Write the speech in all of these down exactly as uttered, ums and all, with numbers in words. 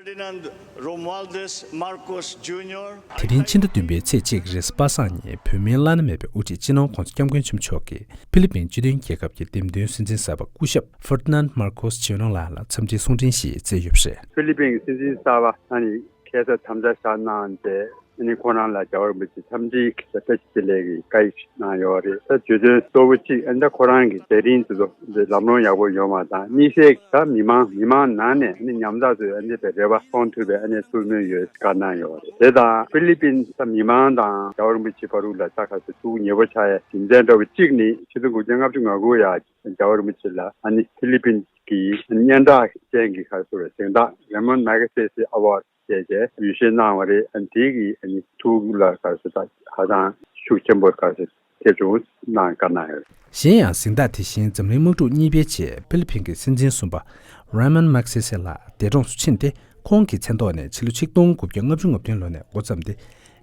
Ferdinand Romualdez Marcos Junior. དེ་རིང་ཕྱི་ཟླ་བདུན་པའི་ཚེས་གཅིག་རེས་གཟའ་པ་སངས་ཉིན་བོད་མིའི་བླ་ན་མེད་པའི་དབུ་ཁྲིད་སྤྱི་ནོར་༸གོང་ས་༸སྐྱབས་མགོན་ཆེན་པོ་མཆོག་གིས་ཧྥི་ལི་པིན་སྤྱི་མཐུན་རྒྱལ་ཁབ་ཀྱི་འདེམས་ཐོན་སྲིད་འཛིན་གསར་པ་སྐུ་ཞབས་Ferdinand Marcos Junior ལགས་ལ་འཚམས་འདྲིའི་གསུང་འཕྲིན་ཞིག་བསྩལ་ཡོད་པ་རེད། ཧྥི་ལི་པིན་གྱི་སྲིད་འཛིན་གསར་པ་ཨ་ནི་ཁ་སང་དམ་བཅའ་བཞག་གནང་སྟེ་ཨ་ནི་ཁོ་རང་ལ་རྒྱལ་བ་རིན་པོ་ཆེ་འཚམས་འདྲིའི་བཀྲ་ཤིས་བདེ་ལེགས་ཀྱི་བཀའ་ཡིག་གནང་ཡོད་རེད། ད་བརྗོད་དོན་གཙོ་བོ་གཅིག་ཨ་ནི་ད་ཁོ་རང་གི་མཛད་རིམ་དེ་ཚོ་ལམ་ལྷོང་ཡག་པོ་ཡོང་བ་དང་། གཉིས་ཤེས་ད་མི་མང་མི་མང་ནང་ནས་ཨ་ནི་ཉམ་ཐག་ཚོས་ཨ་ནི་དེ་རེ་བ་སྐོང་ཐུབ་པའི་ཨ་ནི་ཐུགས་སྨོན་ཡོད་བཀའ་གནང་ཡོད་རེད། དེ་དང་ཧྥི་ལི་པིན་ད་མི་མང་དང་རྒྱལ་བ་རིན་པོ་ཆེ་བར་དུ་ལ་ད་ག་ཚོད་ཐུགས་ཉེ་པོ་ཆགས་ཡ་རྒྱུ་མཚན་འདྲ་བོ་གཅིག་ནི་ཆིག་སྟོང་དགུ་བརྒྱ་ལྔ་བཅུ་ང་དགུ་ཡ་རྒྱལ་བ་རིན་པོ་ཆེ་ལ་ཨ་ནི་ཧྥི་ལི་པིན་གྱི་སྙན་གྲགས་ཅན་གྱི་ག་ཚོད་རེད་གཟེངས་རྟགས་Ramon Magsaysay Award་བྱས་རྗེས་ཡོད་ཤེས་གནང་བ་རེད། ཨ་ནི་དེ་གི་ཨ་ནི་ཐུགས་ལ་ག་ཚོད་ད་ཧ་ཅང་ཤུགས་ཆེན་པོ་ག་ཚོད་ཐེབས་བྱུང་གནང་བཀའ་གནང་ཡོད། གཞན་ཡང་གཟེངས་རྟགས་དེ་བཞིན་འཛམ་གླིང་དམག་འཁྲུག་གཉིས་པའི་རྗེས་ཧྥི་ལི་པིན་གྱི་སྲིད་འཛིན་གསུམ་པ་Ramon Magsaysay་ལགས་འདས་གྲོངས་སུ་ཕྱིན་ཏེ། ཁོང་གི་མཚན་ཐོག་ནས་ཕྱི་ལོ་ཆིག་སྟོང་དགུ་བརྒྱ་ལྔ་བཅུ་ང་བདུན་ལོ་ནས་འགོ་བརྩམས་ཏེ།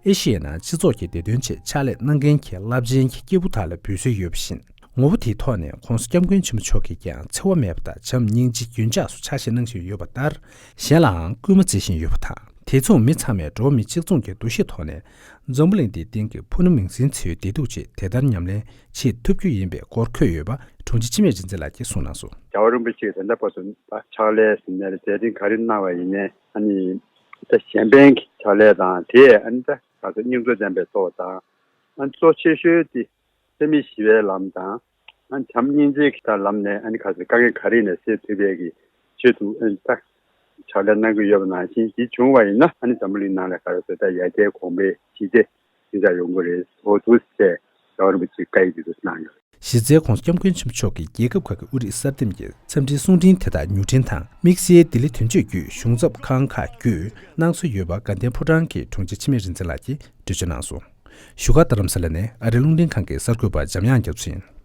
ཨེ་ཤི་ཡའི་ནང་སྤྱི་ཚོགས་ཀྱི་བདེ་དོན་ཆེད་ཕྱག་ལས་གནང་མཁན་གྱི་རླབས་ཆེན་གྱི་སྐྱེས་བུ་དག་ལ་འབུལ་སྲོལ་ཡོད་པ་བཞིན། ངོ་བོ་དེའི་ཐོག་ནས་༸གོང་ས་༸སྐྱབས་མགོན་ཆེན་པོ་མཆོག་གིས་ཀྱང་འཚེ་བ་མེད་པ་དང་བྱམས་སྙིང་རྗེ་རྒྱུན་འཇགས་སུ་ཕྱག་བཞེས་གནང་བཞིན་ཡོད་པ་ལྟར། གཞན་ལའང་སྐུལ་མ་བརྩི་བཞིན་ཡོད་པ་དང་། དེ་མཚུངས་མི་ཚང་མས་འགྲོ་བ་མི་གཅིག་མཚུངས་ཀྱི་འདུ་ཤེས་ཐོག་ནས། འཛམ་བུ་གླིང་འདིའི་སྟེང་གི་ཕུ་ནུ་མིང་སྲིང་ཚོའི་བདེ་སྡུག་ཆེད་དེ་ལྟར་ཉམས་ལེན་བྱེད་ཐུབ་རྒྱུ་ཡིན་པའི་སྐོར་འཁོད་ཡོད་པ་དྲུང་ཆེ་འཆི་མེད་རིག་འཛིན་ལགས་ཀྱིས་གསུངས་གནང་སོང་། རྒྱལ་བ་རིན་པོ་ཆེས་ད་ལྟ་བར་དུ་ཕྱག་ལས་ཟེར་ནའི་ལས་མཛད་རིམ་ག་རེ་གནང་བ་ཡིན་ནའི་ཨ་ནི་ད་གཞན་ཕན་གྱི་ཕྱག་ལས་དང་། དེས་ཨ་ནི་ད་ག་ཚོད་སྙིང་སྟོབས་ལྡན་པའི་ཐོག་དང་། ཨ་ནི་གཙོ་ཆེ་ཤོས་དེ་སེམས་ཞི་བའི་ལམ་དང་། ཨ་ནི་བྱམས་སྙིང་རྗེ་གི་ད་ལམ་ནས་ཨ་ནི་ག་ཚོད་དཀའ་ངལ་ག་རེ་ཡིན་ནའི་སེལ་ཐུབ་པའི་གི་ཆེད་དུ་ཨ་ནི་ད་ཕྱག་ལས་གནང་གི་ཡོད་པ་ནང་བཞིན། དེ་བྱུང་བ་ཡིན་ན་ཨ་ནི་འཛམ་བུ་གླིང་ནང་ལ་ག་རེ་ཟེར་ད་ཡར་རྒྱས་གོང་འཕེལ་ཞི་བདེ་ཞི་འཇགས་ཡོང་གི་རེད། འོ་འདུག་ཟེར་རྒྱལ་བ་རིན་པོ་ཆེས་བཀའ་ཡིག་འདི་འདུག་གནང་ཡོད། གཞི་རྩའི་༸གོང་ས་༸སྐྱབས་མགོན་ཆེན་པོ་མཆོག་གིས་རྒྱལ་ཁབ་ཁག་གི་དབུ་ཁྲིད་གསར་འདེམས་ཀྱི་འཚམས་འདྲིའི་གསུང་འཕྲིན་དེ་དག་མྱུར་འཕྲིན་དང་དམིགས་བསལ་ལྡི་ལི་དོན་གཅོད་བརྒྱུད་གཞུང་ཚབ་ཁང་ཁག་བརྒྱུད་གནང་སྲོལ་ཡོད་པ་དགའ་ལྡན་ཕོ་བྲང་གི་དྲུང་ཆེ་འཆི་མེད་རིག་འཛིན་ལགས་ཀྱིས་འགྲེལ་བརྗོད་གནང་སོང་། བཞུགས་སྒར་རྡ་རམ་ས་ལ་ནས་ཨ་རིའི་རླུང་འཕྲིན་ཁང་གི་གསར་འགོད་པ་འཇམ་དབྱངས་རྒྱ་མཚོ་ཡིན།